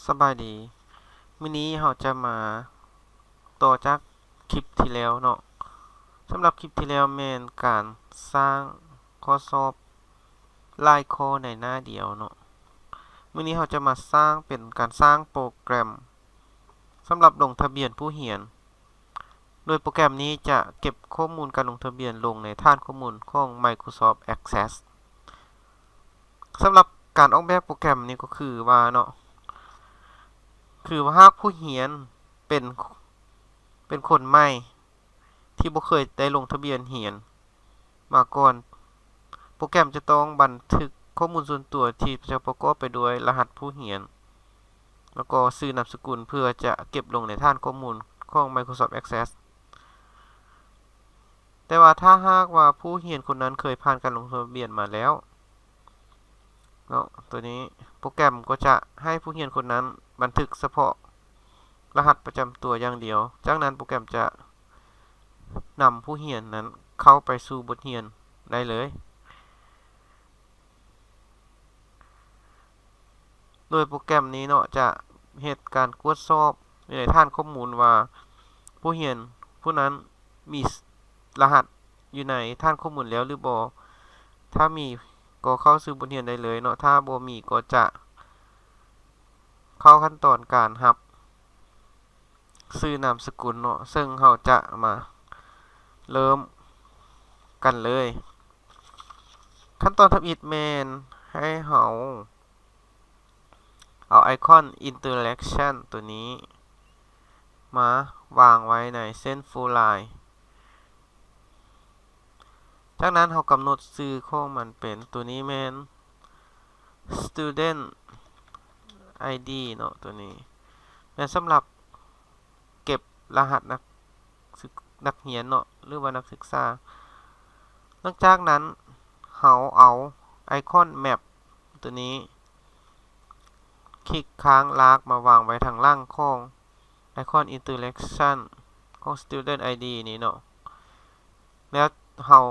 ສະບາຍດີ ມື້ນີ້ເຮົາຈະມາຕໍ່ຈາກຄລິບທີ່ແລ້ວເນາະ. ສຳລັບຄລິບທີ່ແລ້ວແມ່ນການສ້າງຂໍ້ສອບຫຼາຍຂໍ້ໃນໜ້າດຽວເນາະ. ມື້ນີ້ເຮົາຈະມາສ້າງເປັນການສ້າງໂປຣແກຣມສຳລັບລົງທະບຽນຜູ້ຮຽນ. ໂດຍໂປຣແກຣມນີ້ຈະເກັບຂໍ້ມູນການລົງທະບຽນລົງໃນຖານຂໍ້ມູນຂອງ Microsoft Access. ສຳລັບການອອກແບບໂປຣແກຣມນີ້ກໍຄືວ່າເນາະ ຄືວ່າຫາກຜູ້ຮຽນເປັນ ເປັນຄົນໃໝ່ທີ່ບໍ່ເຄີຍໄດ້ລົງທະບຽນຮຽນມາກ່ອນ, ໂປຣແກຣມຈະຕ້ອງບັນທຶກຂໍ້ມູນສ່ວນຕົວທີ່ຈະປະກອບໄປດ້ວຍລະຫັດຜູ້ຮຽນ ແລ້ວກໍຊື່ນາມສະກຸນ ເພື່ອຈະເກັບລົງໃນຖານຂໍ້ມູນຂອງ Microsoft Access. ແຕ່ວ່າຖ້າຫາກວ່າຜູ້ຮຽນຄົນນັ້ນເຄີຍຜ່ານການລົງທະບຽນມາແລ້ວເນາະ ໂຕນີ້ໂປຣແກຣມກໍຈະໃຫ້ຜູ້ຮຽນຄົນນັ້ນບັນທຶກສະເພາະລະຫັດປະຈຳຕົວຢ່າງດຽວ. ຈາກນັ້ນໂປຣແກຣມຈະນຳຜູ້ຮຽນນັ້ນເຂົ້າໄປສູ່ບົດຮຽນໄດ້ເລີຍ. ໂດຍໂປຣແກຣມນີ້ເນາະ ຈະເຮັດການກວດສອບຢູ່ໃນຖານຂໍ້ມູນວ່າ ຜູ້ຮຽນຜູ້ນັ້ນມີລະຫັດຢູ່ໃນຖານຂໍ້ມູນແລ້ວຫຼືບໍ່. ຖ້າມີກໍເຂົ້າສູ່ບົດຮຽນໄດ້ເລີຍເນາະ, ຖ້າບໍ່ມີກໍຈະເຂົ້າຂັ້ນຕອນການຮັບ ຊື່ນາມສະກຸນເນາະ, ເຊິ່ງເຮົາຈະມາເລີ່ມກັນເລີຍ. ຂັ້ນຕອນທຳອິດແມ່ນໃຫ້ເຮົາເອົາໄອຄອນ Interaction ໂຕນີ້ມາວາງໄວ້ໃນ Central Line. ຈາກນັ້ນເຮົາກຳນົດຊື່ຂອງມັນເປັນ ໂຕນີ້ແມ່ນ Student ID ເນາະ, ໂຕນີ້ແມ່ນສຳລັບເກັບລະຫັດນັກສຶກ ນັກຮຽນເນາະ ຫຼືວ່ານັກສຶກສາ. ຫຼັງຈາກນັ້ນເຮົາເອົາໄອຄອນ Map ໂຕນີ້ ຄລິກຄ້າງລາກມາວາງໄວ້ທາງຫຼັງຂອງ ໄອຄອນ Interaction ຂອງ Student ID ນີ້ເນາະ, ແລ້ວເຮົາ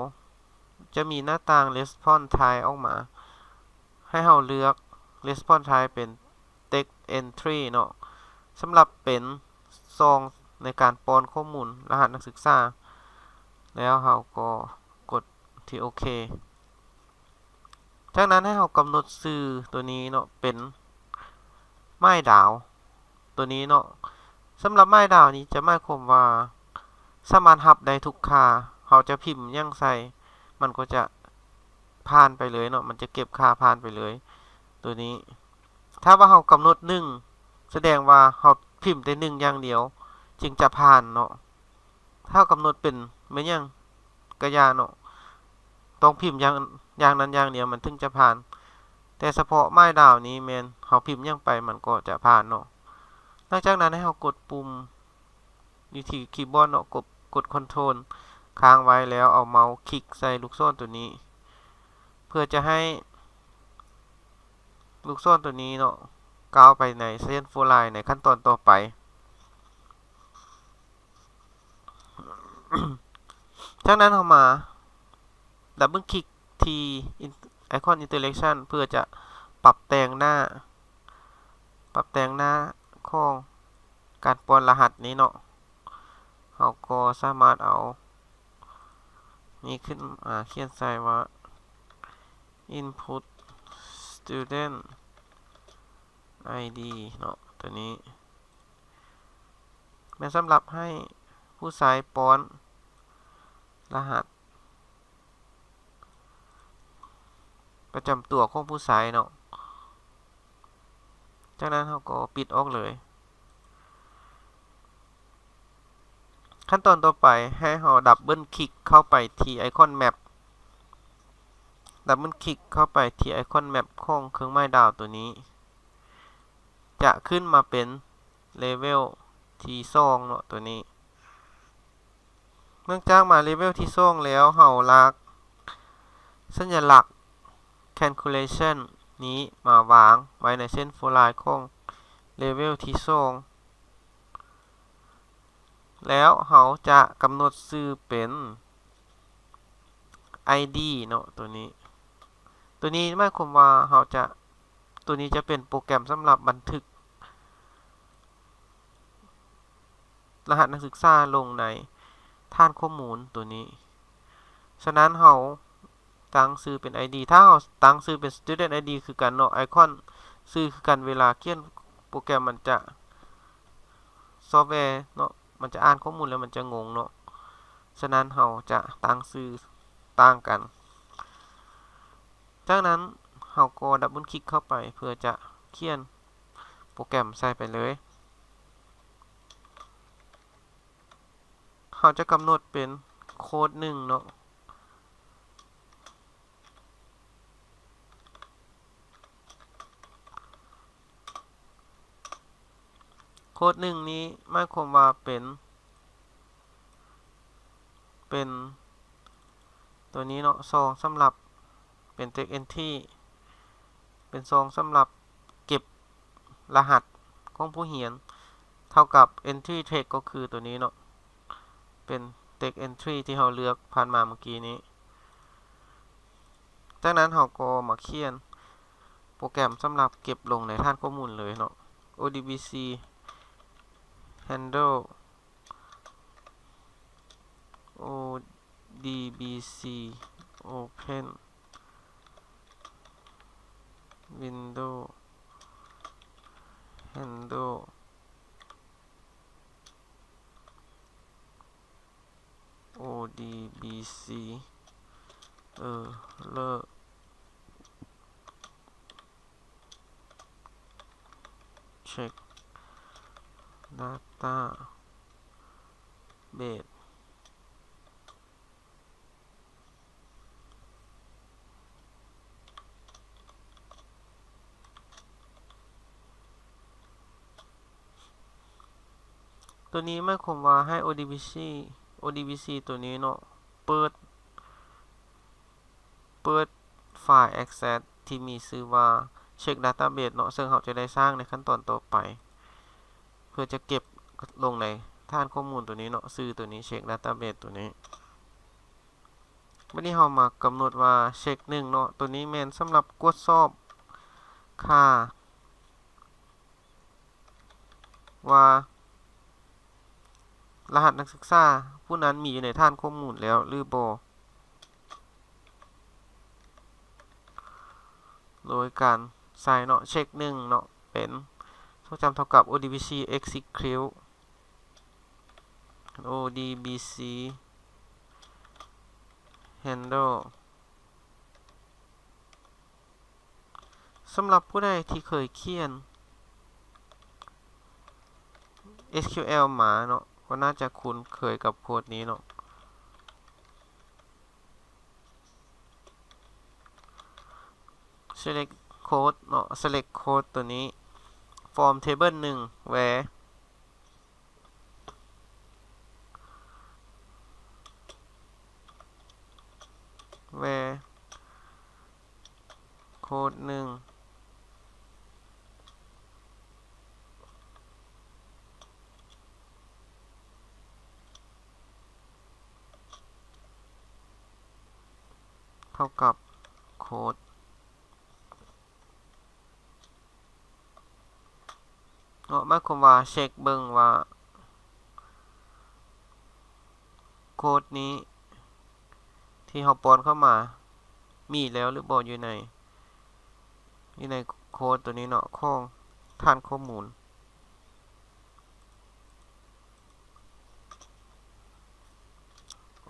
ຈະມີໜ້າຕ່າງ Response Type ອອກມາ ໃຫ້ເຮົາເລືອກ Response Type ເປັນ Text Entry ເນາະ, ສຳລັບເປັນຊ່ອງໃນການປ້ອນຂໍ້ມູນລະຫັດນັກສຶກສາ, ແລ້ວເຮົາກໍກົດທີ່ໂອເຄ. ຈາກນັ້ນໃຫ້ເຮົາກຳນົດຊື່ໂຕນີ້ເນາະ ເປັນໝາຍດາວໂຕນີ້ເນາະ. ສຳລັບໝາຍດາວນີ້ຈະໝາຍຄວາມວ່າສາມາດຮັບໄດ້ທຸກຄ່າ, ເຮົາຈະພິມຫຍັງໃສ່ ມັນກໍຈະຜ່ານໄປເລີຍເນາະ, ມັນຈະເກັບຄ່າຜ່ານໄປເລີຍໂຕນີ້. ຖ້າວ່າເຮົາກຳນົດໜຶ່ງ ສະແດງວ່າເຮົາພິມແຕ່ໜຶ່ງຢ່າງດຽວຈຶ່ງຈະຜ່ານເນາະ. ຖ້າເຮົາກຳນົດເປັນແມ່ນຫຍັງກະຢ່າເນາະ, ຕ້ອງພິມຢ່າງ ຢ່າງນັ້ນຢ່າງດຽວມັນເຖິງຈະຜ່ານ, ແຕ່ສະເພາະໝາຍດາວນີ້ແມ່ນເຮົາພິມຫຍັງໄປມັນກໍຈະຜ່ານເນາະ. ຫຼັງຈາກນັ້ນໃຫ້ເຮົາກົດປຸ່ມຢູ່ທີ່ຄີບອດເນາະ, ກົດ ກົດ Control ຄ້າງໄວ້ ແລ້ວເອົາເມົາຄລິກໃສ່ລູກສອນໂຕນີ້ ເພື່ອຈະໃຫ້ລູກສອນໂຕນີ້ເນາະ ກ້າວໄປໃນ Central Line ໃນຂັ້ນຕອນຕໍ່ໄປ. ຈາກນັ້ນເຮົາມາດັບເບິນຄລິກທີ່ໄອຄອນ Interaction ເພື່ອຈະປັບແຕ່ງໜ້າ ປັບແຕ່ງໜ້າຂອງການປ້ອນລະຫັດນີ້ເນາະ. ເຮົາກໍສາມາດເອົານີ້ຂຶ້ນ ອາ ຂຽນໃສ່ວ່າ Input Student ID ເນາະ, ໂຕນີ້ແມ່ນສຳລັບໃຫ້ຜູ້ໃຊ້ປ້ອນລະຫັດປະຈຳຕົວຂອງຜູ້ໃຊ້ເນາະ. ຈາກນັ້ນເຮົາກໍປິດອອກເລີຍ. ຂັ້ນຕອນຕໍ່ໄປໃຫ້ເຮົາດັບເບິນຄລິກເຂົ້າໄປທີ່ໄອຄອນ Map, ດັບເບິນຄລິກເຂົ້າໄປທີ່ໄອຄອນ Map ຂອງເຄື່ອງໝາຍດາວໂຕນີ້ ຈະຂຶ້ນມາເປັນເລເວວທີສອງເນາະ ໂຕນີ້. ເນື່ອງຈາກມາເລເວວທີສອງແລ້ວ ເຮົາລາກສັນຍະລັກ Calculation ນີ້ມາວາງໄວ້ໃນ Central Line ຂອງເລເວວທີສອງ ແລ້ວເຮົາຈະກຳນົດຊື່ເປັນ ID ເນາະ ໂຕນີ້. ໂຕນີ້ໝາຍຄວາມວ່າເຮົາຈະ ໂຕນີ້ຈະເປັນໂປຣແກຣມສຳລັບບັນທຶກ ລະຫັດນັກສຶກສາລົງໃນຖານຂໍ້ມູນໂຕນີ້. ສະນັ້ນເຮົາຕັ້ງຊື່ເປັນ ໄອ ດີ ຖ້າເຮົາຕັ້ງຊື່ເປັນ Student ໄອ ດີ ຄືກັນເນາະ, ໄອຄອນຊື່ຄືກັນ, ເວລາຂຽນໂປຣແກຣມມັນຈະ ຊອບແວເນາະ ມັນຈະອ່ານຂໍ້ມູນແລ້ວມັນຈະງົງເນາະ. ສະນັ້ນເຮົາຈະຕັ້ງຊື່ຕ່າງກັນ. ຈາກນັ້ນເຮົາກໍດັບເບິນຄລິກເຂົ້າໄປເພື່ອຈະຂຽນໂປຣແກຣມໃສ່ໄປເລີຍ. ເຮົາຈະກຳນົດເປັນໂຄດໜຶ່ງເນາະ. ໂຄດໜຶ່ງນີ້ໝາຍຄວາມວ່າເປັນ ເປັນໂຕນີ້ເນາະ, ຊ່ອງສຳລັບ ເປັນ text entry ເປັນຊ່ອງສຳລັບເກັບລະຫັດຂອງຜູ້ຮຽນ ເທົ່າກັບ entry text ກໍຄືໂຕນີ້ເນາະ, ເປັນ text entry ທີ່ເຮົາເລືອກຜ່ານມາເມື່ອກີ້ນີ້. ຈາກນັ້ນເຮົາກໍມາຂຽນໂປຣແກຣມສຳລັບເກັບລົງໃນຖານຂໍ້ມູນເລີຍເນາະ, odbc handle, odbc open window handle odbc error check database. ໂຕນີ້ໝາຍຄວາມວ່າໃຫ້ ODBC ODBC ໂຕນີ້ເນາະ ເປີດ ເປີດໄຟລ໌ access ທີ່ມີຊື່ວ່າ check database ເນາະ ເຊິ່ງເຮົາຈະໄດ້ສ້າງໃນຂັ້ນຕອນຕໍ່ໄປ ເພື່ອຈະເກັບລົງໃນຖານຂໍ້ມູນໂຕນີ້ເນາະ ຊື່ໂຕນີ້ check database ໂຕນີ້. ບັດນີ້ເຮົາມາກຳນົດວ່າ check ໜຶ່ງເນາະ ໂຕນີ້ແມ່ນສຳລັບກວດສອບຄ່າວ່າລະຫັດນັກສຶກສາຜູ້ນັ້ນມີຢູ່ໃນຖານຂໍ້ມູນແລ້ວຫຼືບໍ່ ໂດຍການໃສ່ເນາະ check ໜຶ່ງເນາະ ເປັນ ຊ່ອງຈ້ຳເທົ່າກັບ ODBC execute ODBC handle. ສຳລັບຜູ້ໃດທີ່ເຄີຍຂຽນ SQL ມາເນາະ ກໍໜ້າຈະຄຸ້ນເຄີຍກັບໂຄດນີ້ເນາະ. Select code ເນາະ select code ໂຕນີ້ from table ໜຶ່ງ where where code ໜຶ່ງ ເທົ່າກັບໂຄດ ເນາະ ໝາຍຄວາມວ່າເຊັກເບິ່ງວ່າໂຄດນີ້ທີ່ເຮົາປ້ອນເຂົ້າມາມີແລ້ວຫຼືບໍ່ ຢູ່ໃນ ຢູ່ໃນໂຄດໂຕນີ້ເນາະ ຂອງຖານຂໍ້ມູນ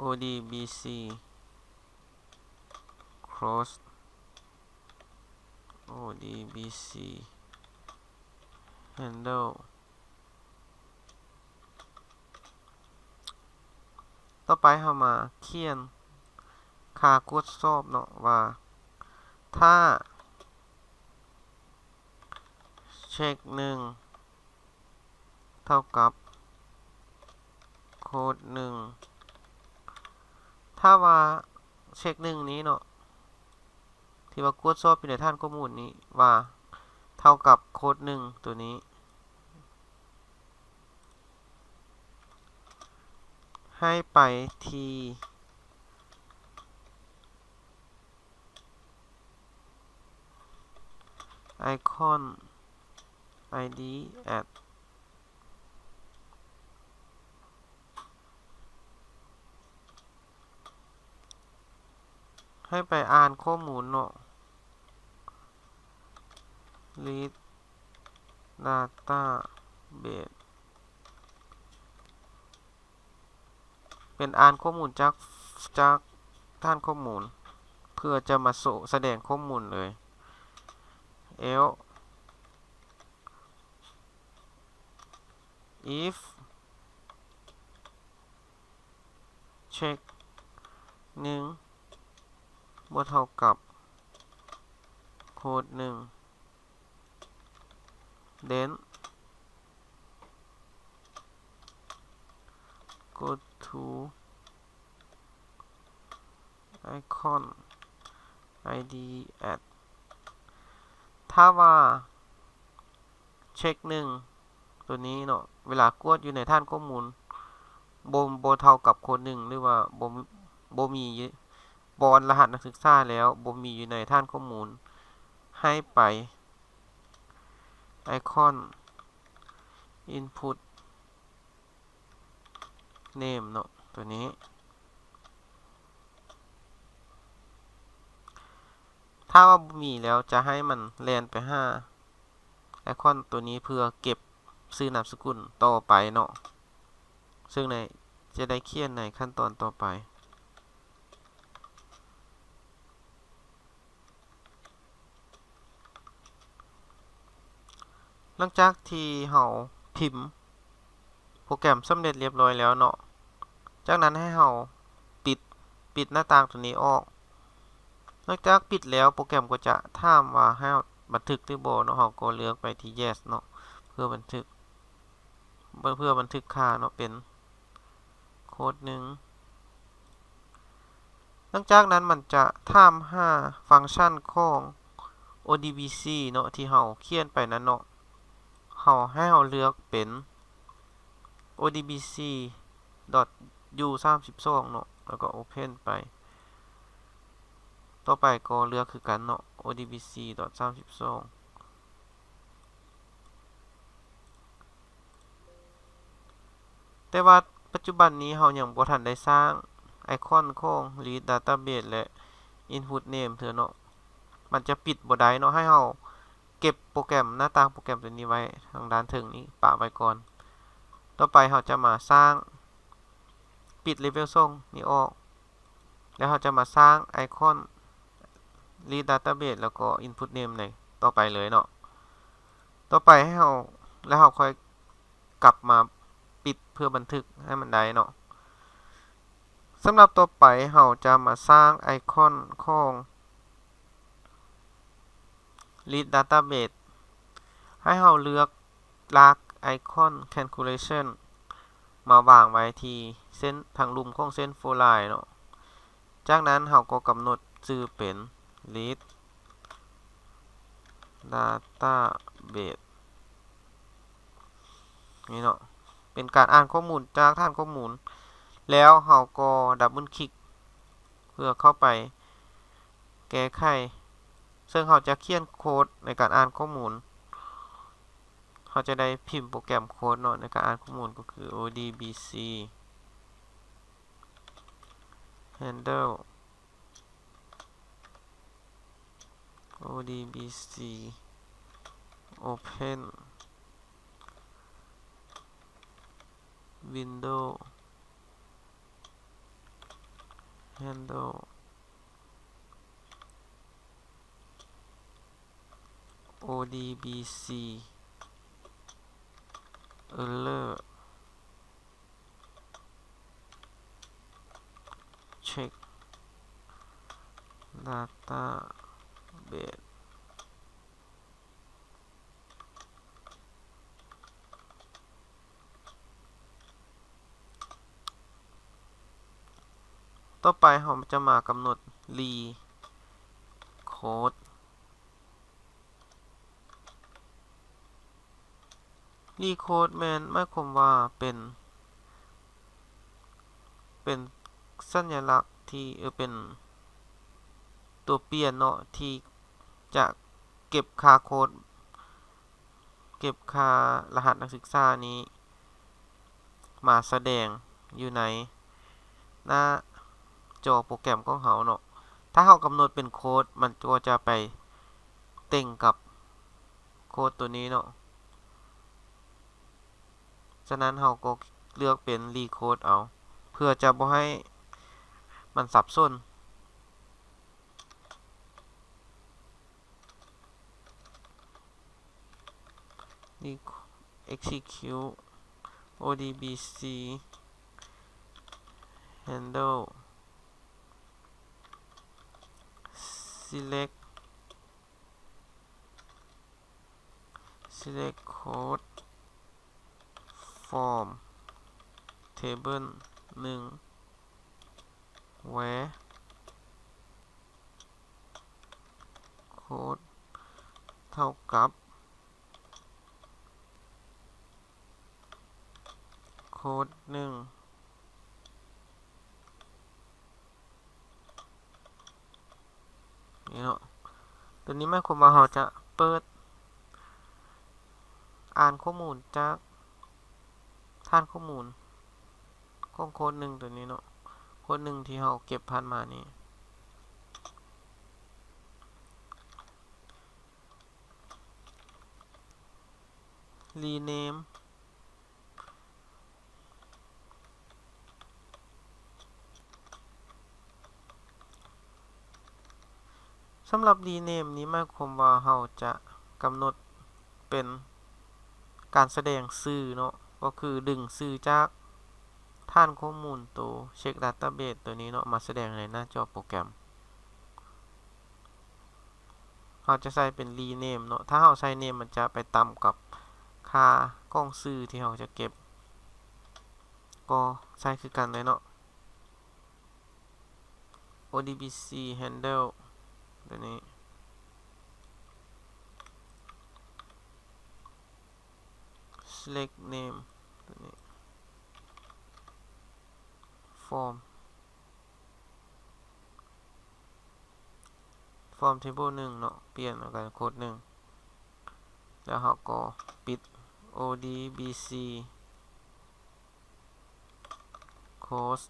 ODBC close ODBC handle. ຕໍ່ໄປເຮົາມາຂຽນຄ່າກວດສອບເນາະ ວ່າຖ້າ check ໜຶ່ງ ເທົ່າກັບໂຄດໜຶ່ງ ຖ້າວ່າ check ໜຶ່ງນີ້ເນາະ ທີ່ວ່າກວດສອບຢູ່ໃນຖານຂໍ້ມູນນີ້ວ່າເທົ່າກັບໂຄດໜຶ່ງໂຕນີ້ ໃຫ້ໄປທີ່ icon id add ເນາະ ເປັນ ໃຫ້ໄປອ່ານຂໍ້ມູນເນາະ read database ເປັນອ່ານຂໍ້ມູນຈາກ ຈາກຖານຂໍ້ມູນ ເພື່ອຈະມາໂຊ ສະແດງຂໍ້ມູນເລີຍ else if check ໜຶ່ງ ບໍ່ເທົ່າກັບ code ໜຶ່ງ then go to icon id add ຖ້າວ່າ check ໜຶ່ງ ຕົວນີ້ເນາະ ເວລາກວດຢູ່ໃນຖານຂໍ້ມູນ ບໍ່ ບໍ່ເທົ່າກັບ code ໜຶ່ງ ຫຼືວ່າບໍ່ ບໍ່ມີຢູ່ ບໍ່ ລະຫັດນັກສຶກສາແລ້ວ ບໍ່ມີຢູ່ໃນຖານຂໍ້ມູນ ໃຫ້ໄປ icon input name ເນາະ ຕົວນີ້ ຖ້າວ່າບໍ່ມີແລ້ວ ຈະໃຫ້ມັນແລ່ນໄປຫາ icon ຕົວນີ້ເພື່ອເກັບຊື່ນາມສະກຸນຕໍ່ໄປເນາະ ເຊິ່ງໃນ ຈະໄດ້ຂຽນໃນຂັ້ນຕອນຕໍ່ໄປ. ຫຼັງຈາກທີ່ເຮົາພິມໂປຣແກຣມສຳເລັດລຽບຮ້ອຍແລ້ວເນາະ, ຈາກນັ້ນໃຫ້ເຮົາປິດ ປິດໜ້າຕ່າງຕົວນີ້ອອກ. ຫຼັງຈາກປິດແລ້ວ ໂປຣແກຣມກໍຈະຖາມວ່າໃຫ້ເຮົາບັນທຶກຫຼືບໍ່ເນາະ, ເຮົາກໍເລືອກໄປທີ່ yes ເນາະ ເພື່ອບັນທຶກ ເພື່ອບັນທຶກຄ່າເນາະ ເປັນໂຄດໜຶ່ງ. ຫຼັງຈາກນັ້ນມັນຈະຖາມຫາຟັງຊັນຂອງ ODBC ເນາະ ທີ່ເຮົາຂຽນໄປນັ້ນເນາະ, ເຮົາ ໃຫ້ເຮົາເລືອກເປັນ ODBC dot U ສາມສິບສອງເນາະ ແລ້ວກໍ open ໄປ. ຕໍ່ໄປກໍເລືອກຄືກັນເນາະ ODBC dot ສາມສິບສອງ. ແຕ່ວ່າປັດຈຸບັນນີ້ເຮົາຍັງບໍ່ທັນໄດ້ສ້າງໄອຄອນຂອງ Read Database ແລະ Input Name ເທື່ອເນາະ, ມັນຈະປິດບໍ່ໄດ້ເນາະ, ໃຫ້ເຮົາເກັບໂປຣແກຣມ ໜ້າຕ່າງໂປຣແກຣມຕົວນີ້ໄວ້ທາງດ້ານເທິງນີ້ ປະໄວ້ກ່ອນ. ຕໍ່ໄປເຮົາຈະມາສ້າງ ປິດ Level ສອງນີ້ອອກ ແລ້ວເຮົາຈະມາສ້າງໄອຄອນ Read Database ແລ້ວກໍ Input Name ໃນຕໍ່ໄປເລີຍເນາະ. ຕໍ່ໄປໃຫ້ເຮົາ ແລ້ວເຮົາຄ່ອຍກັບມາປິດເພື່ອບັນທຶກໃຫ້ມັນໄດ້ເນາະ. ສຳລັບຕໍ່ໄປເຮົາຈະມາສ້າງໄອຄອນຂອງ Read Database ໃຫ້ເຮົາເລືອກລາກໄອຄອນ Calculation ມາວາງໄວ້ທີ່ເສັ້ນທາງລຸ່ມຂອງເສັ້ນ Four Line ເນາະ. ຈາກນັ້ນເຮົາກໍກຳນົດຊື່ເປັນ Read Database ນີ້ເນາະ, ເປັນການອ່ານຂໍ້ມູນຈາກຖານຂໍ້ມູນ. ແລ້ວເຮົາກໍ Double Click ເພື່ອເຂົ້າໄປແກ້ໄຂ ເຊິ່ງເຮົາຈະຂຽນໂຄດໃນການອ່ານຂໍ້ມູນ. ເຮົາຈະໄດ້ພິມໂປຣແກຣມໂຄດເນາະ ໃນການອ່ານຂໍ້ມູນກໍຄື ODBC handle ODBC open window handle ODBC error check database. ຕໍ່ໄປເຮົາຈະມາກຳນົດ Recode. Recode ແມ່ນໝາຍຄວາມວ່າເປັນ ເປັນສັນຍະລັກທີ່ ເອີ ເປັນຕົວປ່ຽນເນາະ ທີ່ຈະເກັບຄ່າໂຄດ ເກັບຄ່າລະຫັດນັກສຶກສານີ້ ມາສະແດງຢູ່ໃນໜ້າຈໍໂປຣແກຣມຂອງເຮົາເນາະ. ຖ້າເຮົາກຳນົດເປັນໂຄດ ມັນກໍຈະໄປເຕັງກັບໂຄດຕົວນີ້ເນາະ. ສະນັ້ນເຮົາກໍເລືອກເປັນ Recode ເອົາ ເພື່ອຈະບໍ່ໃຫ້ມັນສັບສົນ. Execute ODBC handle select select code from table ໜຶ່ງ where code ເທົ່າກັບ code ໜຶ່ງ ນີ້ເນາະ. ຕົວນີ້ໝາຍຄວາມວ່າເຮົາຈະເປີດອ່ານຂໍ້ມູນຈາກຖານຂໍ້ມູນຂອງໂຄດໜຶ່ງຕົວນີ້ເນາະ, ໂຄດໜຶ່ງທີ່ເຮົາເກັບຜ່ານມານີ້. Rename ສຳລັບ Rename ນີ້ໝາຍຄວາມວ່າເຮົາຈະກຳນົດເປັນການສະແດງຊື່ເນາະ, ກໍຄືດຶງຊື່ຈາກຖານຂໍ້ມູນໂຕ Check Database ຕົວນີ້ເນາະ ມາສະແດງໃນໜ້າຈໍໂປຣແກຣມ. ເຮົາຈະໃສ່ເປັນ Rename ເນາະ, ຖ້າເຮົາໃສ່ Name ມັນຈະໄປຕຳກັບຄ່າຂອງຊື່ທີ່ເຮົາຈະເກັບ, ກໍໃສ່ຄືກັນເລີຍເນາະ. ODBC handle ຕົວນີ້ select name ຕົວນີ້ from from table ໜຶ່ງເນາະ, ປ່ຽນເອົາກັນໂຄດໜຶ່ງ ແລ້ວເຮົາກໍປິດ ODBC close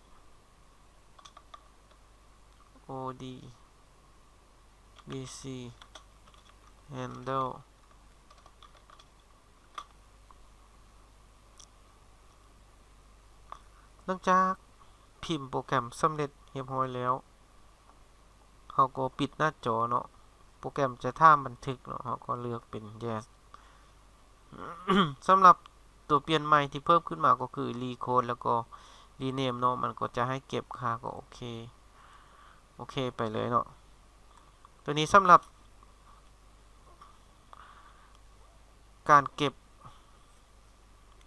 ODBC handle. ຫຼັງຈາກພິມໂປຣແກຣມສຳເລັດຮຽບຮ້ອຍແລ້ວ ເຮົາກໍປິດໜ້າຈໍເນາະ, ໂປຣແກຣມຈະຖາມບັນທຶກເນາະ, ເຮົາກໍເລືອກເປັນ Yes. ສຳລັບຕົວປ່ຽນໃໝ່ທີ່ເພີ່ມຂຶ້ນມາກໍຄື Recode ແລ້ວກໍ Rename ເນາະ, ມັນກໍຈະໃຫ້ເກັບຄ່າ ກໍໂອເຄ ໂອເຄໄປເລີຍເນາະ. ຕົວນີ້ສຳລັບການເກັບ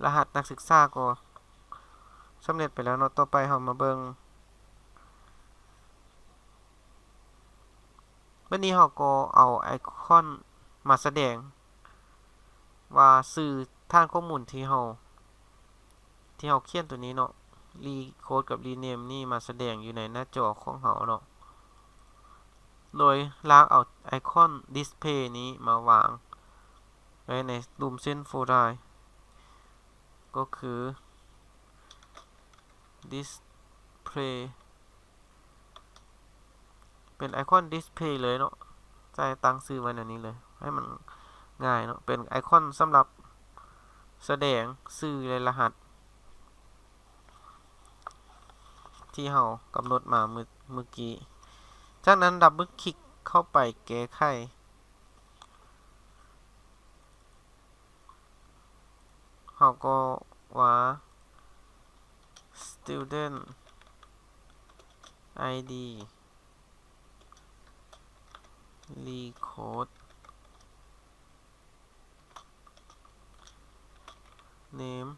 ລະຫັດນັກສຶກສາກໍສຳເລັດໄປແລ້ວເນາະ. ຕໍ່ໄປເຮົາມາເບິ່ງ ບັດນີ້ເຮົາກໍເອົາໄອຄອນມາສະແດງວ່າຊື່ຖານຂໍ້ມູນທີ່ເຮົາ ທີ່ເຮົາຂຽນຕົວນີ້ເນາະ Recode ກັບ Rename ນີ້ມາສະແດງຢູ່ໃນໜ້າຈໍຂອງເຮົາເນາະ, ໂດຍລາກເອົາໄອຄອນ Display ນີ້ມາວາງໄວ້ໃນລຸ່ມເສັ້ນ Fold Line ກໍຄື Display ເປັນໄອຄອນ Display ເລີຍເນາະ, ໃສ່ຕັ້ງຊື່ໄວ້ແນວນີ້ເລີຍ ໃຫ້ມັນງ່າຍເນາະ, ເປັນໄອຄອນສຳລັບສະແດງຊື່ ແລະ ລະຫັດທີ່ເຮົາກຳນົດມາມື້ ມື້ກີ້. ຈາກນັ້ນ double click ເຂົ້າໄປແກ້ໄຂ ເຮົາກໍວ່າ Student ID Recode Name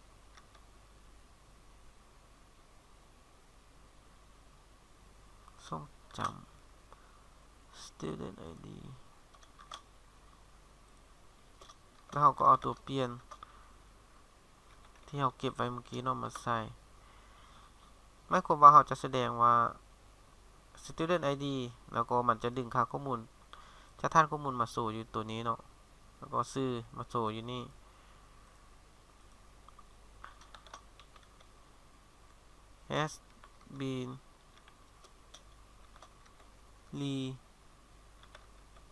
ຊົງຈຳ Student ID ແລ້ວເຮົາກໍເອົາຕົວປ່ຽນທີ່ເຮົາເກັບໄວ້ເມື່ອກີ້ເນາະມາໃສ່. ໝາຍຄວາມວ່າເຮົາຈະສະແດງວ່າ Student ID ແລ້ວກໍມັນຈະດຶງຄ່າຂໍ້ມູນຈາກຖານຂໍ້ມູນມາໂຊຢູ່ຕົວນີ້ເນາະ, ແລ້ວກໍຊື່ມາໂຊຢູ່ນີ້. Has been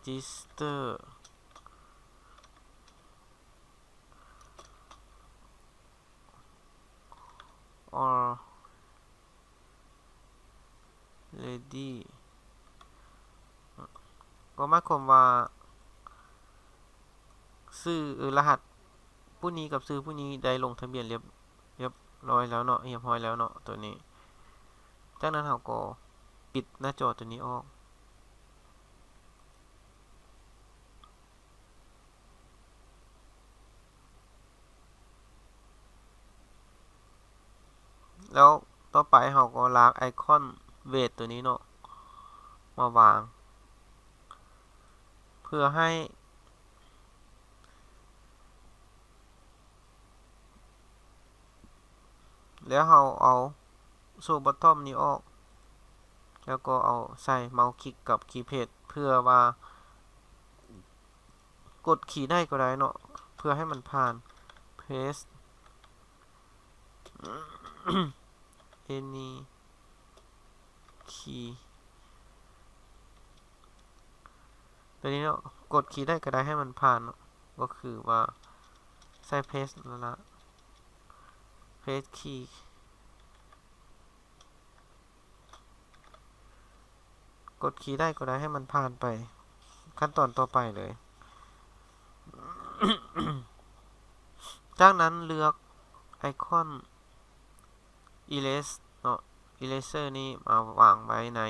register already ກໍໝາຍຄວາມວ່າ ຊື່ ເອີ ລະຫັດຜູ້ນີ້ກັບຊື່ຜູ້ນີ້ໄດ້ລົງທະບຽນລຽບ ລຽບຮ້ອຍແລ້ວເນາະ ຮຽບຮ້ອຍແລ້ວເນາະ ໂຕນີ້. ຈາກນັ້ນເຮົາກໍປິດໜ້າຈໍໂຕນີ້ອອກ. ແລ້ວຕໍ່ໄປເຮົາກໍລາກໄອຄອນ Wait ໂຕນີ້ເນາະ ມາວາງ ເພື່ອໃຫ້ ແລ້ວເຮົາເອົາ Show Bottom ນີ້ອອກ ແລ້ວກໍເອົາໃສ່ ເມົາຄລິກກັບ Keypad ເພື່ອວ່າ ກົດຄີໃດກໍໄດ້ເນາະ ເພື່ອໃຫ້ມັນຜ່ານ Paste any key ໂຕນີ້ເນາະ ກົດຄີໃດກໍໄດ້ໃຫ້ມັນຜ່ານເນາະ ກໍຄືວ່າໃສ່ Paste ນັ້ນລະ Paste key ກົດຄີໃດກໍໄດ້ໃຫ້ມັນຜ່ານໄປຂັ້ນຕອນຕໍ່ໄປເລີຍ. ຈາກນັ້ນເລືອກໄອຄອນ Erase ເນາະ Eraser ນີ້ມາວາງໄວ້ໃນ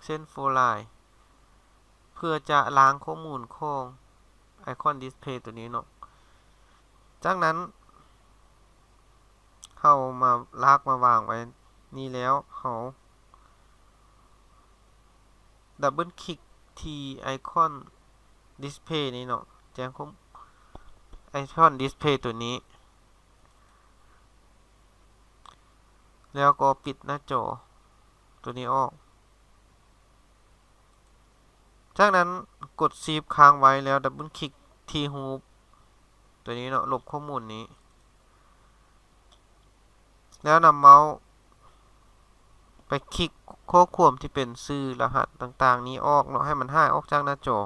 Send for Line ເພື່ອຈະລ້າງຂໍ້ມູນຂອງໄອຄອນ Display ໂຕນີ້ເນາະ. ຈາກນັ້ນ ເຮົາມາລາກມາວາງໄວ້ນີ້ແລ້ວ ເຮົາ Double click ທີ່ໄອຄອນ Display ນີ້ເນາະ ແຈ້ງຄວາມ ໄອຄອນ Display ໂຕນີ້ ແລ້ວກໍປິດໜ້າຈໍໂຕນີ້ອອກ. ຈາກນັ້ນກົດ Shift ຄ້າງໄວ້ ແລ້ວ Double click ທີ່ຮູບໂຕນີ້ເນາະ ລົບຂໍ້ມູນນີ້ ແລ້ວນຳເມົາສ໌ໄປຄລິກຂໍ້ຄວາມທີ່ເປັນຊື່ລະຫັດຕ່າງໆນີ້ອອກເນາະ ໃຫ້ມັນຫາຍອອກຈາກໜ້າຈໍ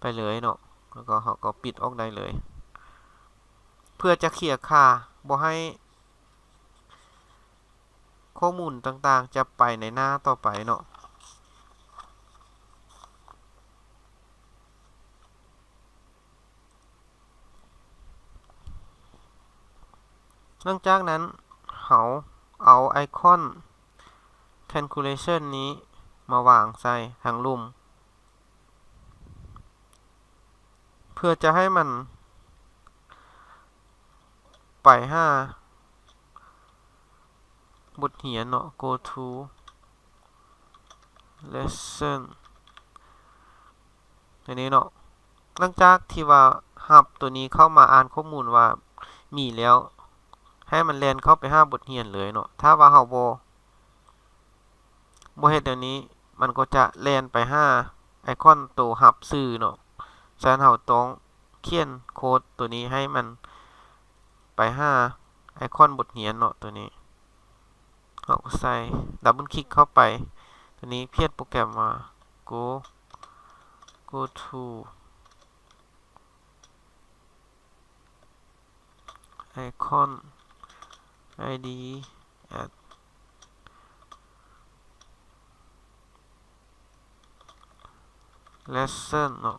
ໄປເລີຍເນາະ ແລ້ວກໍເຮົາກໍປິດອອກໄດ້ເລີຍ ເພື່ອຈະເຄຍຄ່າບໍ່ໃຫ້ ຂໍ້ມູນຕ່າງໆຈະໄປໃນໜ້າຕໍ່ໄປເນາະ. ຫຼັງຈາກນັ້ນ ເຮົາເອົາໄອຄອນ Calculation ນີ້ມາວາງໃສ່ທາງລຸ່ມ ເພື່ອຈະໃຫ້ມັນໄປຫາບົດຮຽນເນາະ Go to Lesson ອັນນີ້ເນາະ. ຫຼັງຈາກທີ່ວ່າຮັບໂຕນີ້ເຂົ້າມາອ່ານຂໍ້ມູນວ່າມີແລ້ວ ໃຫ້ມັນແລ່ນເຂົ້າໄປຫາບົດຮຽນເລີຍເນາະ. ຖ້າວ່າເຮົາບໍ່ ບໍ່ເຮັດແນວນີ້ ມັນກໍຈະແລ່ນໄປຫາໄອຄອນໂຕຮັບສື່ເນາະ. ສະນັ້ນເຮົາຕ້ອງຂຽນໂຄດໂຕນີ້ໃຫ້ມັນໄປຫາໄອຄອນບົດຮຽນເນາະ ໂຕນີ້. ເຮົາກໍໃສ່ double click ເຂົ້າໄປ ໂຕນີ້ create ໂປຣແກຣມວ່າ go go to icon id at lesson ເນາະ.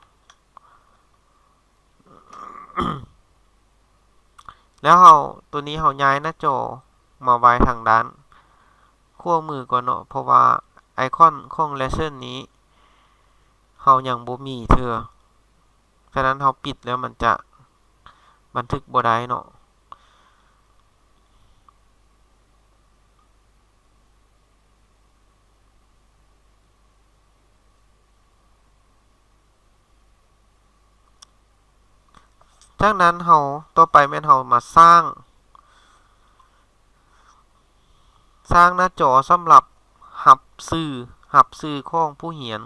ແລ້ວເຮົາ ໂຕນີ້ເຮົາຍ້າຍໜ້າຈໍມາໄວ້ທາງດ້ານຂວາມືກ່ອນເນາະ ເພາະວ່າໄອຄອນຂອງ lesson ນີ້ເຮົາຍັງບໍ່ມີເທື່ອ. ສະນັ້ນເຮົາປິດແລ້ວມັນຈະບັນທຶກບໍ່ໄດ້ເນາະ. ຈາກນັ້ນເຮົາ ຕໍ່ໄປແມ່ນເຮົາມາສ້າງ ສ້າງໜ້າຈໍສຳລັບຮັບສື່ ຮັບສື່ຂອງຜູ້ຮຽນ.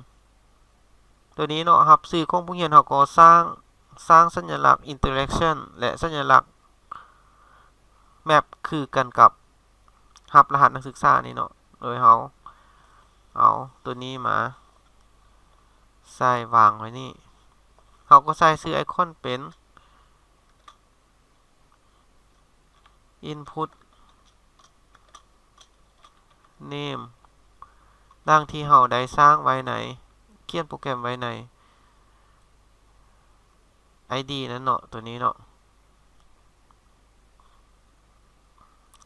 ໂຕນີ້ເນາະ ຮັບສື່ຂອງຜູ້ຮຽນ ເຮົາກໍສ້າງ ສ້າງສັນຍາລັກ interaction ແລະ ສັນຍາລັກ map ຄືກັນກັບຮັບລະຫັດນັກສຶກສານີ້ເນາະ ໂດຍເຮົາເອົາຕົວນີ້ມາໃສ່ວາງໄວ້ນີ້ ເຮົາກໍໃສ່ຊື່ໄອຄອນເປັນ input name ດັ່ງທີ່ເຮົາໄດ້ສ້າງໄວ້ໃນ ຂຽນໂປຣແກຣມໄວ້ໃນ ID ນັ້ນເນາະ ຕົວນີ້ເນາະ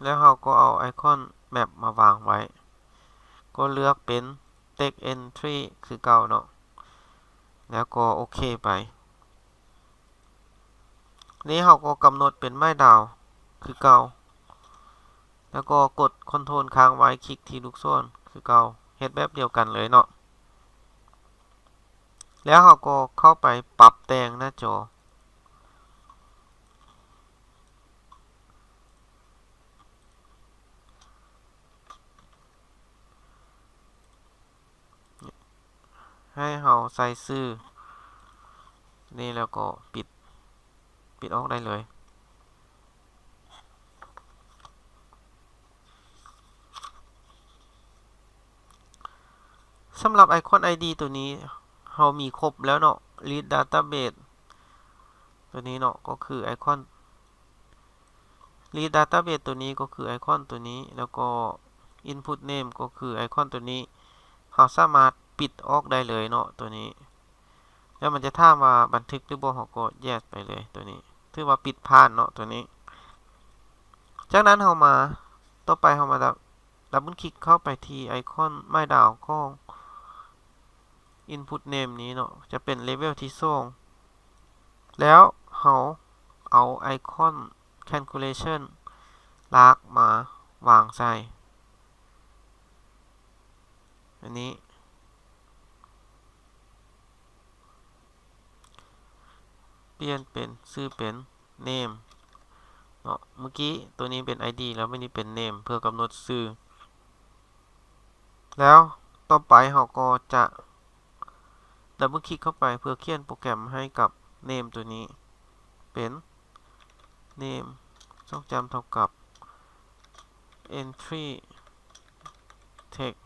ແລ້ວເຮົາກໍເອົາໄອຄອນ map ມາວາງໄວ້ ກໍເລືອກເປັນ text entry ຄືເກົ່າເນາະ ແລ້ວກໍໂອເຄໄປ. ນີ້ເຮົາກໍກຳນົດເປັນໄມ້ດາວຄືເກົ່າ ແລ້ວກໍກົດ Ctrl ຄ້າງໄວ້ ຄລິກທີ່ລູກສອນຄືເກົ່າ ເຮັດແບບດຽວກັນເລີຍເນາະ ແລ້ວເຮົາກໍເຂົ້າໄປປັບແຕ່ງໜ້າຈໍ. ໃຫ້ເຮົາໃສ່ຊື່ນີ້ ແລ້ວກໍປິດ ປິດອອກໄດ້ເລີຍ. ສຳລັບໄອຄອນ ID ຕົວນີ້ ເຮົາມີຄົບແລ້ວເນາະ Read Database ຕົວນີ້ເນາະ ກໍຄືໄອຄອນ Read Database ຕົວນີ້ກໍຄືໄອຄອນຕົວນີ້ ແລ້ວກໍ Input Name ກໍຄືໄອຄອນຕົວນີ້ ເຮົາສາມາດປິດອອກໄດ້ເລີຍເນາະ ຕົວນີ້ ແລ້ວມັນຈະຖາມວ່າບັນທຶກຫຼືບໍ່ ເຮົາກໍ Yes ໄປເລີຍ ຕົວນີ້ຖືວ່າປິດຜ່ານເນາະ ຕົວນີ້. ຈາກນັ້ນເຮົາມາ ຕໍ່ໄປເຮົາມາ double click ເຂົ້າໄປທີ່ໄອຄອນໄມ້ດາວຂອງ Input Name ນີ້ເນາະ ຈະເປັນ level ທີສອງ ແລ້ວເຮົາເອົາໄອຄອນ Calculation ລາກມາວາງໃສ່ ອັນນີ້ ປ່ຽນເປັນ ຊື່ເປັນ Name ເນາະ ເມື່ອກີ້ຕົວນີ້ເປັນ ID ແລ້ວ ບັດນີ້ເປັນ Name ເພື່ອກຳນົດຊື່ ແລ້ວຕໍ່ໄປເຮົາກໍຈະ double click ເຂົ້າໄປເພື່ອຂຽນໂປຣແກຣມໃຫ້ກັບ Name ຕົວນີ້ ເປັນ Name ຊ່ອງຈ້ຳເທົ່າກັບ Entry Text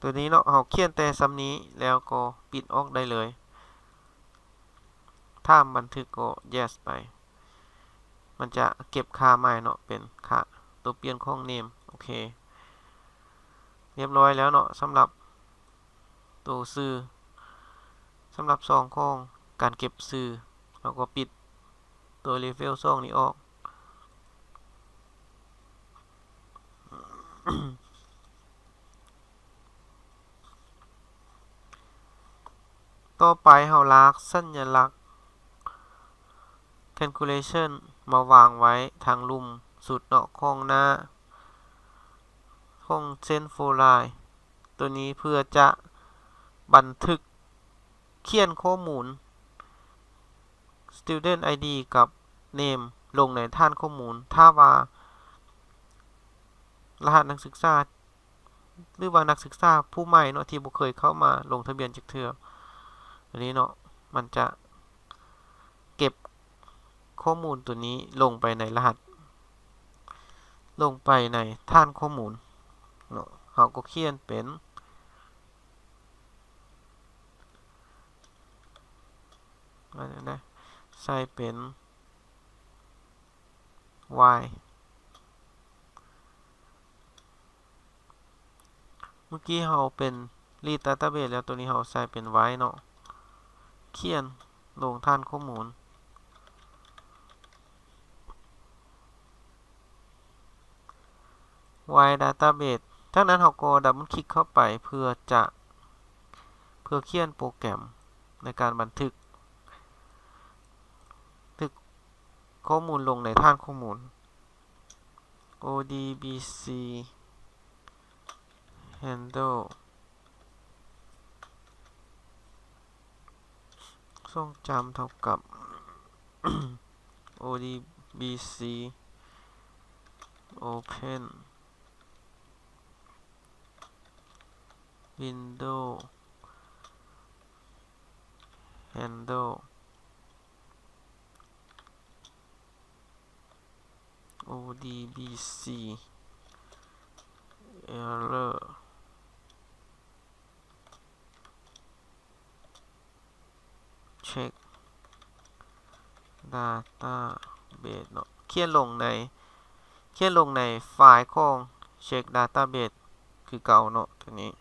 ຕົວນີ້ເນາະ ເຮົາຂຽນແຕ່ຊ່ຳນີ້ ແລ້ວກໍປິດອອກໄດ້ເລີຍ. ຖາມບັນທຶກກໍ Yes ໄປ ມັນຈະເກັບຄ່າໃໝ່ເນາະ ເປັນຄ່າຕົວປ່ຽນຂອງ Name ໂອເຄ ຮຽບຮ້ອຍແລ້ວເນາະ ສຳລັບໂຕຊື່. ສຳລັບຊ່ອງຂອງການເກັບຊື່ ເຮົາກໍປິດຕົວ level ສອງນີ້ອອກ. ຕໍ່ໄປເຮົາລາກສັນຍາລັກ calculation ມາວາງໄວ້ທາງລຸ່ມສຸດເນາະ ຂອງໜ້າຂອງເສັ້ນ four line ຕົວນີ້ເພື່ອຈະບັນທຶກ ຂຽນຂໍ້ມູນ student ID ກັບ name ລົງໃນຖານຂໍ້ມູນ ຖ້າວ່າລະຫັດນັກສຶກສາ ຫຼືວ່ານັກສຶກສາຜູ້ໃໝ່ເນາະ ທີ່ບໍ່ເຄີຍເຂົ້າມາລົງທະບຽນຈັກເທື່ອ ອັນນີ້ເນາະ ມັນຈະເກັບຂໍ້ມູນຕົວນີ້ລົງໄປໃນລະຫັດ ລົງໄປໃນຖານຂໍ້ມູນເນາະ ເຮົາກໍຂຽນເປັນ ໃສ່ເປັນ Y ເມື່ອກີ້ເຮົາເປັນ read database ແລ້ວ ຕົວນີ້ເຮົາໃສ່ເປັນ Y ເນາະ ຂຽນລົງຖານຂໍ້ມູນ Y database ຈາກນັ້ນເຮົາກໍ double click ເຂົ້າໄປເພື່ອຈະ ເພື່ອຂຽນໂປຣແກຣມໃນການບັນທຶກ ທຶກຂໍ້ມູນລົງໃນຖານຂໍ້ມູນ O D B C handle ຊ່ອງຈ້ຳເທົ່າກັບ O D B C open window handle, O D B C error, check database ເນາະ ຂຽນລົງໃນ ຂຽນລົງໃນໄຟລ໌ຂອງ check database ຄືເກົ່າເນາະ ຕົວນີ້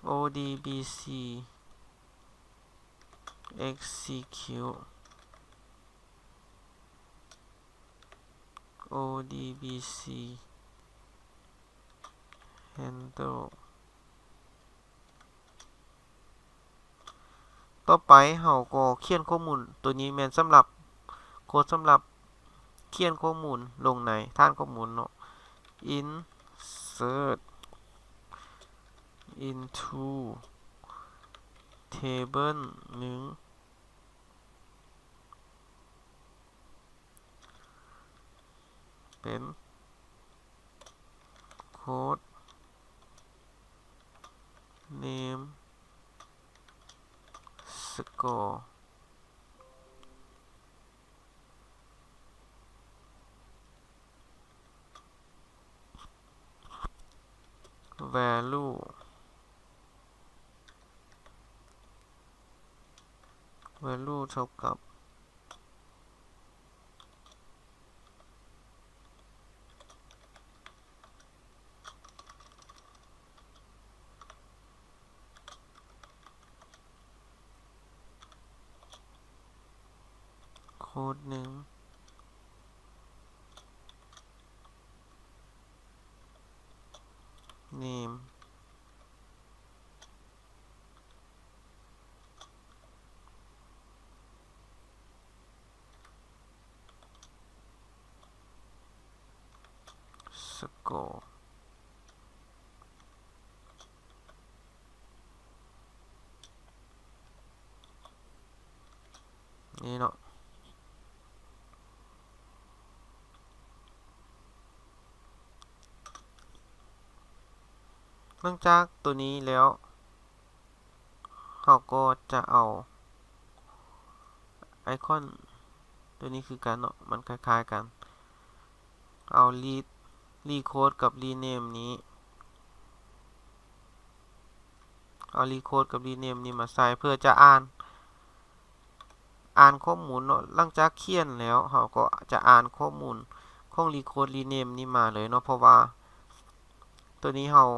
O D B C execute O D B C handle ຕໍ່ໄປເຮົາກໍຂຽນຂໍ້ມູນ ຕົວນີ້ແມ່ນສຳລັບ ໂຄດສຳລັບຂຽນຂໍ້ມູນລົງໃນຖານຂໍ້ມູນເນາະ insert into table ໜຶ່ງ ເປັນ code name score value value ເທົ່າກັບ ໂຄດໜຶ່ງ name score ນີ້ເນາະ ຫຼັງຈາກຕົວນີ້ແລ້ວ ເຮົາກໍຈະເອົາໄອຄອນຕົວນີ້ຄືກັນເນາະ ມັນຄ້າຍໆກັນ ເອົາ re- recode ກັບ rename ນີ້ ເອົາ recode ກັບ rename ນີ້ມາໃສ່ ເພື່ອຈະອ່ານ ອ່ານຂໍ້ມູນເນາະ ຫຼັງຈາກຂຽນແລ້ວ ເຮົາກໍຈະອ່ານຂໍ້ມູນຂອງ recode rename ນີ້ມາເລີຍເນາະ ເພາະວ່າຕົວນີ້ເຮົາ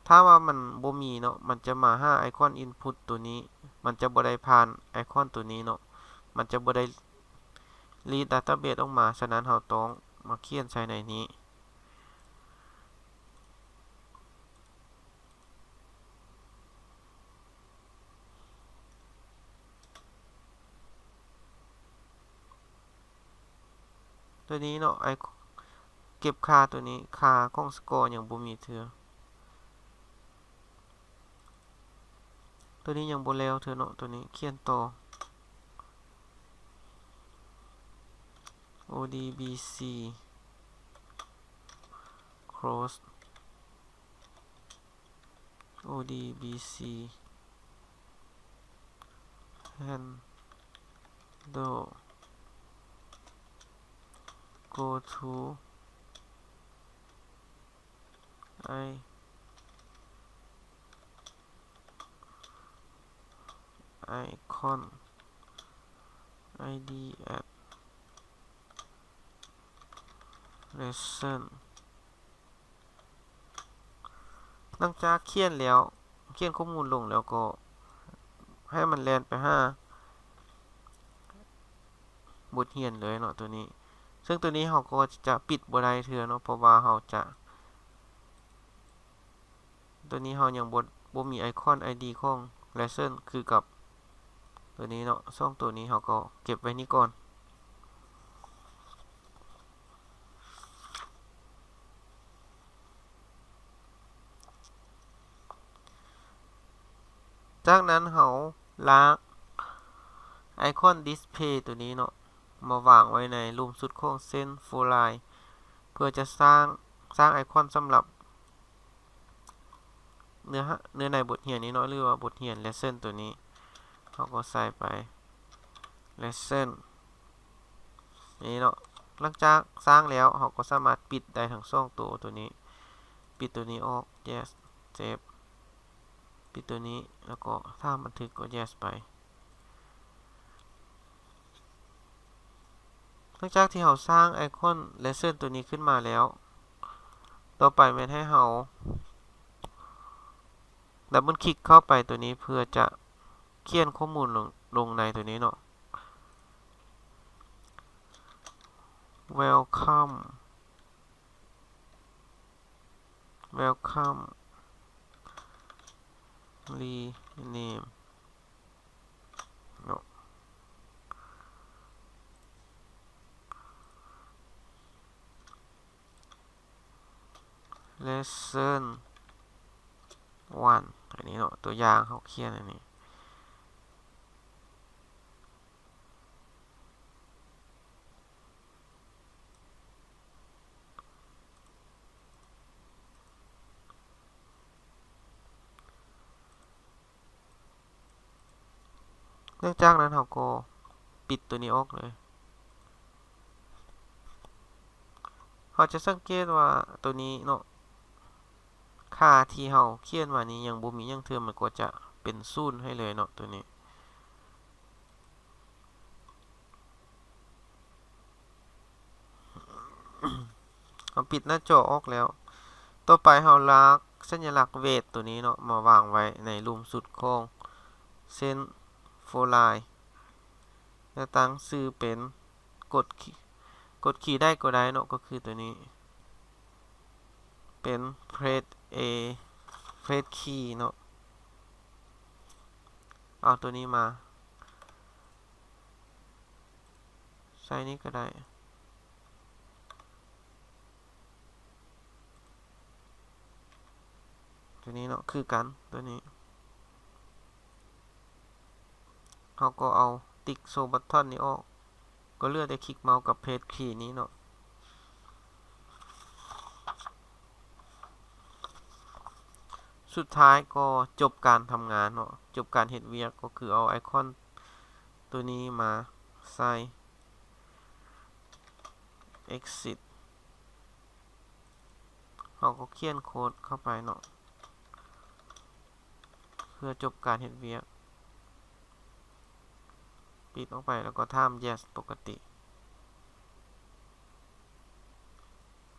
ຖ້າວ່າມັນບໍ່ມີເນາະ ມັນຈະມາຫາໄອຄອນ input ຕົວນີ້ ມັນຈະບໍ່ໄດ້ຜ່ານໄອຄອນຕົວນີ້ເນາະ ມັນຈະບໍ່ໄດ້ read database ອອກມາ ສະນັ້ນເຮົາຕ້ອງມາຂຽນໃສ່ໃນນີ້. ຕົວນີ້ເນາະ ໄອ ເກັບຄ່າຕົວນີ້ ຄ່າຂອງ score ຍັງບໍ່ມີເທື່ອ ຕົວນີ້ຍັງບໍ່ແລ້ວເທື່ອເນາະ ຕົວນີ້ຂຽນຕໍ່ O D B C close O D B C handle go to I icon I D at lesson ຫຼັງຈາກຂຽນແລ້ວ ຂຽນຂໍ້ມູນລົງແລ້ວກໍໃຫ້ມັນແລ່ນໄປຫາບົດຮຽນເລີຍເນາະ ຕົວນີ້ ເຊິ່ງຕົວນີ້ເຮົາກໍຈະປິດບໍ່ໄດ້ເທື່ອເນາະ ເພາະວ່າເຮົາຈະ ຕົວນີ້ເຮົາຍັງບໍ່ ບໍ່ມີໄອຄອນ ID ຂອງ Lesson ຄືກັບຕົວນີ້ເນາະ ສອງຕົວນີ້ເຮົາກໍເກັບໄວ້ນີ້ກ່ອນ ຈາກນັ້ນເຮົາລາກ Icon Display ຕົວນີ້ເນາະ ມາວາງໄວ້ໃນລຸ່ມສຸດຂອງ Send Folder ເພື່ອຈະສ້າງ ສ້າງໄອຄອນສຳລັບເນື້ອຫາ ເນື້ອໃນບົດຮຽນນີ້ເນາະ ຫຼືວ່າບົດຮຽນ Lesson ຕົວນີ້ ເຮົາກໍໃສ່ໄປ Lesson ນີ້ເນາະ. ຫຼັງຈາກສ້າງແລ້ວ ເຮົາກໍສາມາດປິດໄດ້ທັງສອງໂຕ ຕົວນີ້ ປິດຕົວນີ້ອອກ Yes Save ປິດຕົວນີ້ ແລ້ວກໍຖ້າບັນທຶກກໍ Yes ໄປ. ຫຼັງຈາກທີ່ເຮົາສ້າງໄອຄອນ Lesson ຕົວນີ້ຂຶ້ນມາແລ້ວ ຕໍ່ໄປແມ່ນໃຫ້ເຮົາດັບເບິນຄລິກເຂົ້າໄປຕົວນີ້ ເພື່ອຈະຂຽນຂໍ້ມູນລົງ ລົງໃນຕົວນີ້ເນາະ Welcome Welcome Rename ເນາະ Lesson one ອັນນີ້ເນາະ ຕົວຢ່າງເຮົາຂຽນອັນນີ້. ຫຼັງຈາກນັ້ນເຮົາກໍປິດຕົວນີ້ອອກເລີຍ. ເຮົາຈະສັງເກດວ່າຕົວນີ້ເນາະ ຄ່າທີ່ເຮົາຂຽນມານີ້ຍັງບໍ່ມີຫຍັງເທື່ອ ມັນກໍຈະເປັນສູນໃຫ້ເລີຍເນາະ ຕົວນີ້. ເຮົາປິດໜ້າຈໍອອກແລ້ວ. ຕໍ່ໄປເຮົາລາກສັນຍາລັກ Weight ຕົວນີ້ເນາະ ມາວາງໄວ້ໃນລຸ່ມສຸດຂອງ Send Folder ແລ້ວຕັ້ງຊື່ເປັນ ກົດຄີ ກົດຄີໃດກໍໄດ້ເນາະ ກໍຄືຕົວນີ້ ເປັນ Press A Press Key ເນາະ. ເອົາຕົວນີ້ມາ ໃສ່ນີ້ກໍໄດ້ ຕົວນີ້ເນາະ ຄືກັນຕົວນີ້. ເຮົາກໍເອົາຕິກໂຊບັດທອນນີ້ອອກ ກໍເຫຼືອແຕ່ຄລິກເມົາສ໌ກັບ Press Key ນີ້ເນາະ. ສຸດທ້າຍກໍຈົບການທຳງານເນາະ ຈົບການເຮັດວຽກ ກໍຄືເອົາໄອຄອນຕົວນີ້ມາໃສ່ Exit ເຮົາກໍຂຽນໂຄດເຂົ້າໄປເນາະ ເພື່ອຈົບການເຮັດວຽກ ປິດອອກໄປ ແລ້ວກໍຖາມ Yes ປົກກະຕິ.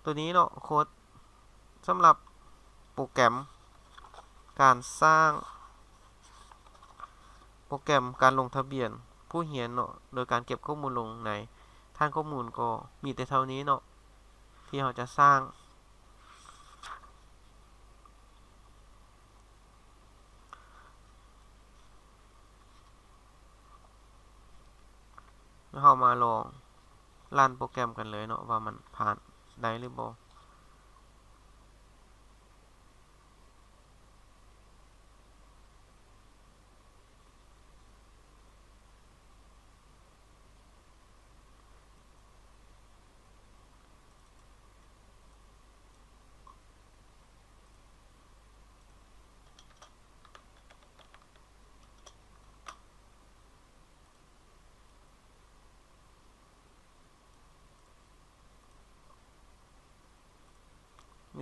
ຕົວນີ້ເນາະ ໂຄດສຳລັບໂປຣແກຣມການສ້າງ ໂປຣແກຣມການລົງທະບຽນຜູ້ຮຽນເນາະ ໂດຍການເກັບຂໍ້ມູນລົງໃນຖານຂໍ້ມູນ ກໍມີແຕ່ເທົ່ານີ້ເນາະ ທີ່ເຮົາຈະສ້າງ. ເຮົາມາລອງຣັນໂປຣແກຣມກັນເລີຍເນາະ ວ່າມັນຜ່ານໄດ້ຫຼືບໍ່.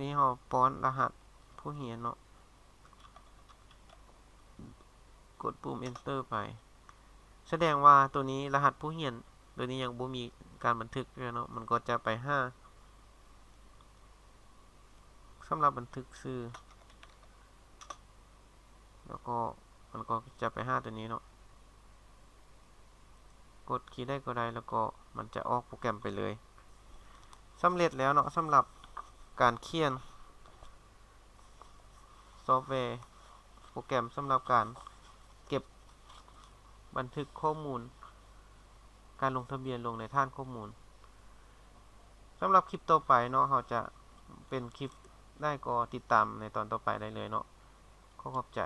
ນີ້ເຮົາປ້ອນລະຫັດຜູ້ຮຽນເນາະ ກົດປຸ່ມ Enter ໄປ ສະແດງວ່າໂຕນີ້ລະຫັດຜູ້ຮຽນ ໂຕນີ້ຍັງບໍ່ມີການບັນທຶກເທື່ອເນາະ ມັນກໍຈະໄປຫາ ສຳລັບບັນທຶກຊື່ ແລ້ວກໍມັນກໍຈະໄປຫາຕົວນີ້ເນາະ ກົດຄີໃດກໍໄດ້ ແລ້ວກໍມັນຈະອອກໂປຣແກຣມໄປເລີຍ. ສຳເລັດແລ້ວເນາະ ສຳລັບການຂຽນຊອບແວໂປຣແກຣມສຳລັບການເກັບບັນທຶກຂໍ້ມູນການລົງທະບຽນລົງໃນຖານຂໍ້ມູນ. ສຳລັບຄລິບຕໍ່ໄປເນາະ ເຮົາຈະເປັນຄລິບໃດກໍຕິດຕາມໃນຕອນຕໍ່ໄປໄດ້ເລີຍເນາະ. ຂໍຂອບໃຈ.